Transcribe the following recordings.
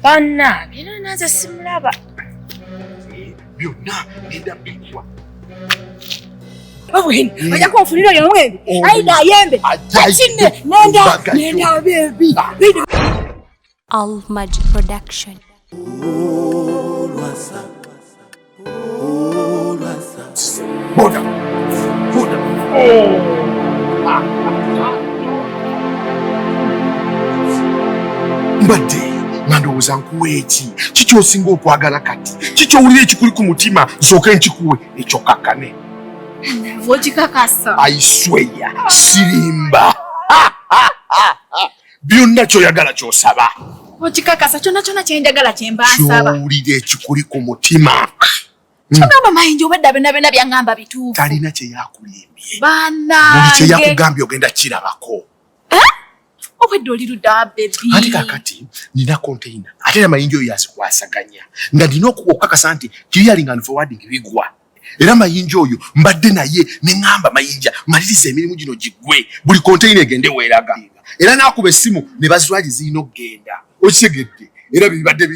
Bannange era nanze simulaba. Byonna ngenda bikuwa. Obweni, ojja kunfunira oyo omwembi. Aida ayembe. Kine nenda nenda baby. Al Magic Production. Boda. Boda. Oh. Mbadde nga ndowooza nkuwa eki kikyosinga okwagala kati kikyowulira ekikuli ku mutima nsooke nkikuwe ekyo kakkane. Okikakasa. I swear sirimba. Byonna kyoyagala kyosaba. Okikakasa kyonna kyonna kyenjagala kyemba nsaba. Kyowulira ekikuli ku mutima. Kyogamba Mayinja obwedda byonna byonna byaŋŋamba bituufu. Talina kye yakulimbye. Bannange. Buli kye yakugambye ogenda kirabako. Obwedda oli ludda baby. Anti kaakati nina container ate era Mayinja oyo yazikwasaganya nga nina okukakasa nti clearing and forwarding bigwa. Era Mayinja oyo mbadde naye ne ŋŋamba Mayinja maliriza emirimu gino giggwe buli container egende weeraga. Era n'akuba essimu ne bazwagi zirina okugenda. Okitegedde? Era bibadde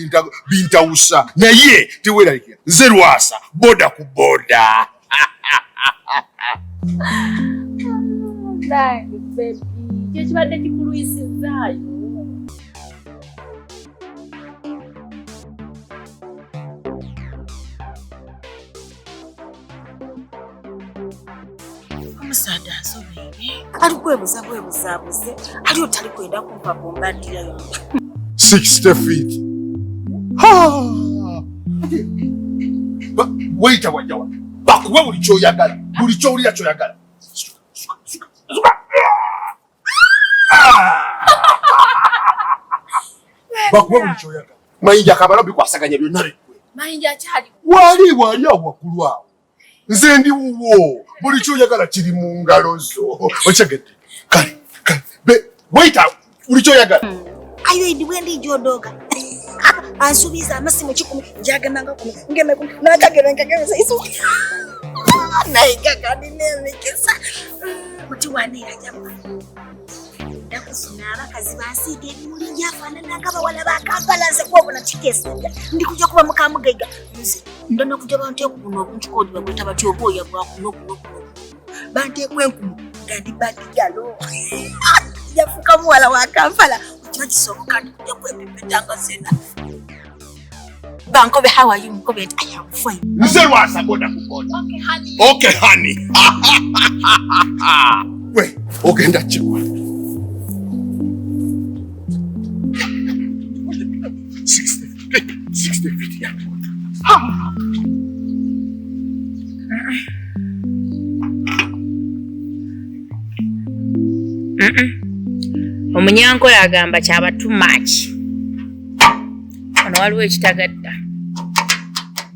bintawusa naye teweeraliikirira nze Lwasa boda ku boda. Kyekibadde kikulwisizaayo. Omusaadha nsobeire. Ali kwebuza bwebuzabuze ali otali kwenda kumpa bombadirayo. 60 feet. Ha! Wait wajawa. Bakuwe buli kyoyagala. Buli kyowulira kyoyagala. Bakuwe buli kyoyagala. Mayinja kabala bikwasaganya byonna biggwe. Mayinja akyali. Wali wali awo waggulu awo. Nze ndi wuwo. Buli kyoyagala kiri mu ngalo zo. Okitegedde? Kale, kale. Wait buli kyoyagala. Ayo ndi bwe ndijodoga. Ansuubiza amasimu 10 njagemanga 10 ngeme 10 n'akagere nkagemesa isu. Naye kakadi n'emikisa. Muti waneera jamu. Ndakusuna abakazi bansiiga ebimuli njafaanana ng'abawala ba Kampala nze kwobona kiteesinga. Ndi kujja kuba mukamugaiga. Nze ndona kujja banteeku buno obuntu kodi babuyita batya obwoya bwa kuno kuno kuno. Banteeku enkumu nga ndi badigalo. Yafuuka muwala wa Kampala. Kiba kisoboka ndi kujja kwepepeta nga sena. Bankobe how are you mukobe nti I am fine. Nze Lwasa boda ku boda. Okay honey. Okay honey. We ogenda kiwa. 60 feet ya. Omunyankola agamba kyaba too much. Wano waliwo ekitagadda.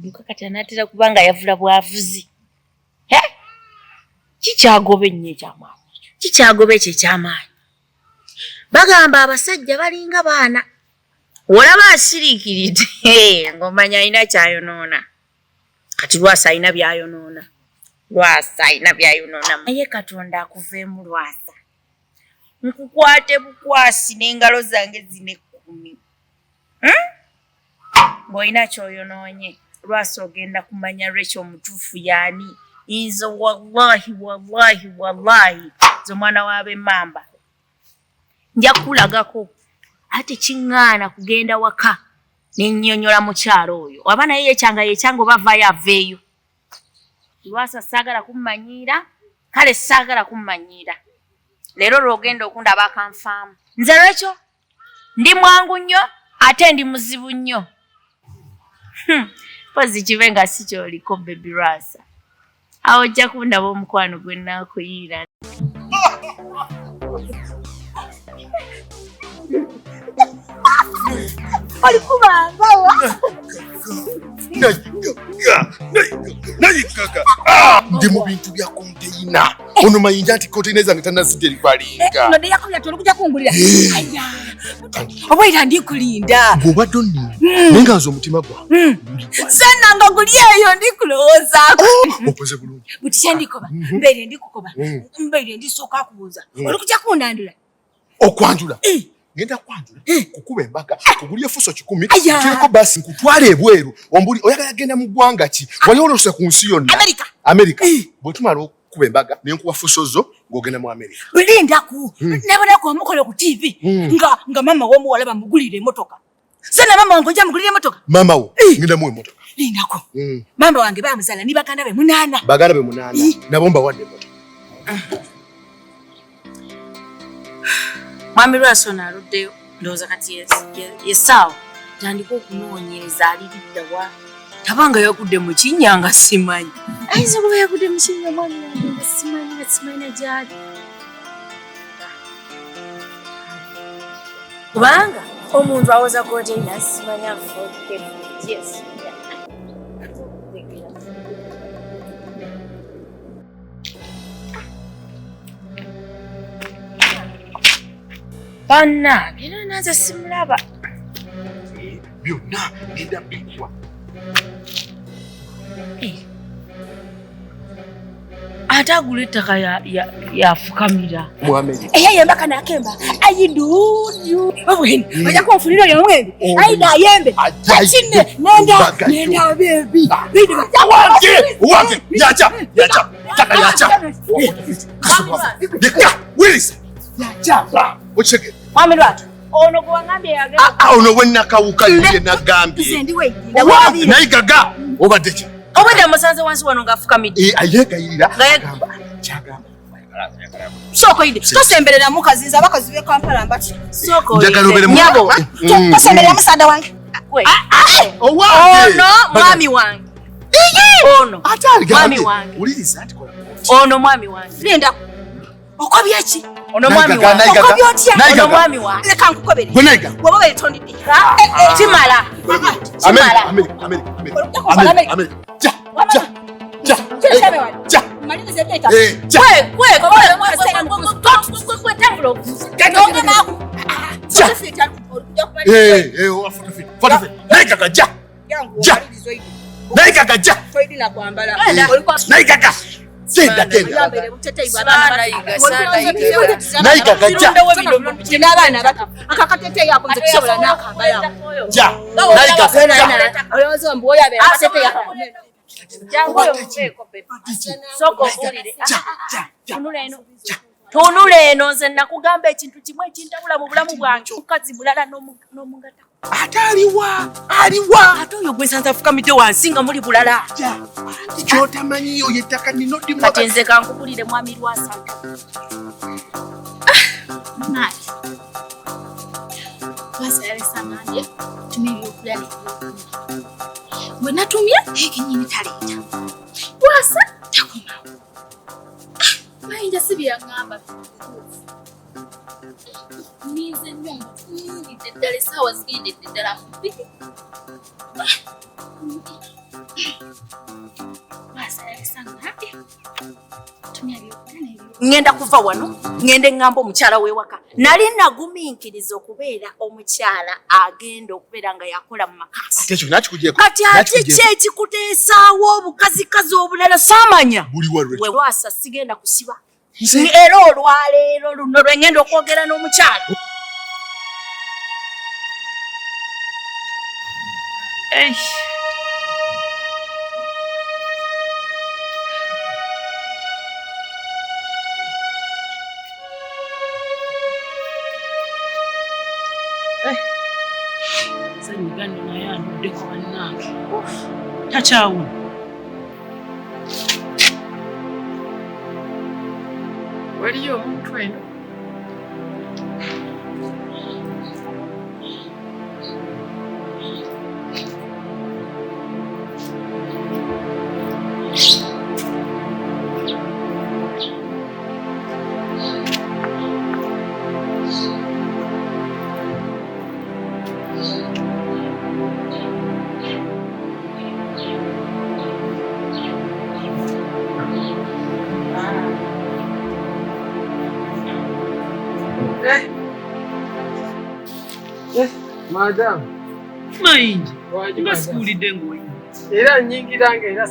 Nkakati anaatera kubanga yavula bwavuzi. Kikyagoba ennyo ekyamaanyi. Kikyagoba ekyo ekyamaanyi. Bagamba abasajja balinga baana. Olaba asiriikiridde ng'omanya alina kyayonoona. Kati Lwasa alina by'ayonoona. Lwasa alina by'ayonoona. Naye Katonda akuveemu Lwasa. Nkukwate bukwasi n'engalo zange zino 10. Ng'olina ky'oyonoonye. Lwasa ogenda kumanya Rachel omutuufu y'ani. Nze wallahi wallahi wallahi nze omwana w'ab'emmamba. Nja kukulagako ate kiŋŋaana kugenda waka ne nnyonnyola mukyalo oyo. Oba naye yekyanga yekyanga oba avaayo aveeyo. Lwasa saagala kummanyiira, kale saagala kummanyiira. Leero lw'ogenda okundaba akanfaamu. Nze Rachel ndi mwangu nnyo ate ndi muzibu nnyo. Mpozi kibe nga si kyoliko baby Lwasa. Awo ojja kundaba omukwano gwe nnaakuyiira. Ndi mu bintu bya container. Ono Mayinja nti container zange tannaziderivalinga. Ono yakubira nti olukujja kungulira. Oba era ndikulinda. Bw'obadde onninda naye nga nze omutima gwange. Senna nga guli eyo ndikulowoozaako. Okoze bulungi. Buti kye ndikoba mbeere ndikukoba mbeere ndisooka kubuuza. Olukujja kundandula. Okwanjula. Ngenda kwanjula kukuba embaga kugulya fuso 10 kireko basi nkutwale ebweru ombuli oyagala genda mu ggwanga ki wali olose ku nsi yonna America bwe tumala okukuba embaga ne nkuwa fuso zo ng'ogenda mu America. Lindaku nabonako omukola ku TV nga mama w'omuwala bamugulira emmotoka. Sena mama wange ojja mugulira emmotoka. Mama wo ngenda muwa emmotoka. Lindako mama wange bamuzaala ni baganda be 8. Baganda be 8 nabo mbawadde emmotoka. Mwami Lwasa ono aluddeyo ndowooza kati yessaawa tandika okunoonyereza aliriddawa tabanga yagudde mu kinnya nga simanyi. Ayinza okuba yagudde mu kinnya mwami wange nga simanyi nga simanyi gy'ali. Kubanga omuntu awoza konteyina simanya yes. Bannange era nanze simulaba. Byonna ngenda bikuwa. Ate agula ettaka yafukamira. Eya yemba kana akemba. Ayidudu. Obweni ojja kunfunira oyo omwembi. Ayida ayembe. Kine nenda nenda bebi. Wange yacha yacha taka yacha. Deka Willis. Yacha. Ochege. Mwami Lwatu. Ono gwangambye yagenda. Ono wenna kawuka ye nagambye. Nze ndi we. Naye gaga obadde ki? Obadde musanze wansi wano ng'afukamidde. Ayeegayirira agamba kyagamba. Soko ide. Tosemberera mukazi nze abakazi b'e Kampala mbati. Soko ide. Nyabo. Tosemberera musaada wange. Ono mwami wange. Ono. Mwami wange. Uliriza anti kola. Ono mwami wange. Linda. Okobye ki? Ono mwami wange. Okobye otya? Ono mwami wange. Leka nkukobere. Bw'oba weetondedde. Kimala. Kimala. Amerika, Amerika, Amerika. Amerika. Ja, ja, ja. Ja. Maliriza ebyeta. Ja. Kwe, kwe, kwe, kwe, tambula. Tonga naaku. Ja. Foto. Naye ja. Ja. Naye gaga ja. Naye gaga. Genda genda. Naye gaga ja. N'abaana bato. Akakateteeyi ako nze kusobola n'akambala. Ja. Naye gaga ja. Olowooza mbu oyo abeera akateteeyi ako. Jangu oyo muveeko pepe. Sooka obuulire. Tunula eno. Tunula eno nze nakugamba ekintu kimu ekintabula mu bulamu bwange. Omukazi mulala n'omugatta. Ate aliwa? Aliwa? Ate oyo gwe nsanze afukamidde wansi nga muli bulala. Kyotamanyiyo y'ettaka nino ddimu. Kati nze kankubulire mwami Lwasa. Nange. Lwasa yalesa ngambye tumye ebyokulya n'ebyokunywa. Bwe natumye naye kennyini taleeta. Lwasa takomawo. Mayinja si bye yaŋŋamba bituufu. Nninze nnyo ntunuulidde ddala essaawa zigendedde ddala mu bbiri. Lwasa yalesa ngambye tumye ebyokulya n'ebyokunywa. Ngenda kuva wano ngende ŋŋamba omukyala w'ewaka. Nali nagumiikiriza okubeera omukyala agenda okubeera nga yakola mu maka. Ate ekyo nakikugyeko. Kati ate ki ekikuteesaawo obukazikazi obulala saamanya. Buli wa Rachel. We Lwasa sigenda kusiba. Era olwaleero luno lwe ngenda okwogera n'omukyala. Senyiga nno naye aluddeko bannange. Takyawona. Waliyo omuntu eno. Madam. Mayinja, nga sikuwulidde ng'oyimba. Era nnyingira nga era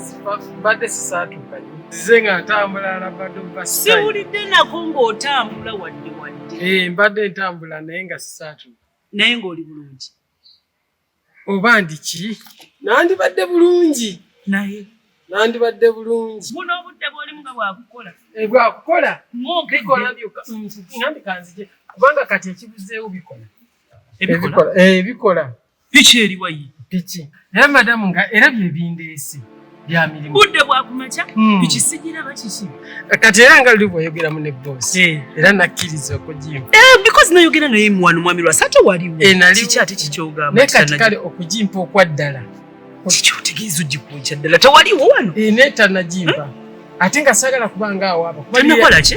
mbadde sisaatuukanye. Nzize nga ntambula alabadde bba. Siwulidde nako ng'otambula wadde wadde. Eh, mbadde ntambula naye nga sisaatuuka. Naye ng'oli bulungi? Oba ndi ki? Nandibadde bulungi. Naye nandibadde bulungi. Buno obudde bw'olimu nga bwakukola. Eh, bwakukola. Ng'okedde. Bikola byokka. Ngambi kanzije kubanga kati ekibuzeewo bikola. Ebikola? Eh, bikola. Piki eriwa ye? Piki. Naye madamu nga era bye bindeese bya mirimu. Budde bwakumakya piki sigiraba kiki? Kati era nga luli bw'oyogeramu ne boosi. Eh. Era nakkiriza okugimpa. Eh, because nayogera naye wano mwami Lwasa ate waliwo. Eh, naliwo. Kiki ate kikyogamba? Naye kati kale okugimpa okwa ddala. Kiki otegeeza ogikuwa ddala tewaliwo wano? Eh, naye tannagimpa. Ate nga saagala kuba nga awaaba. Tannakola ki?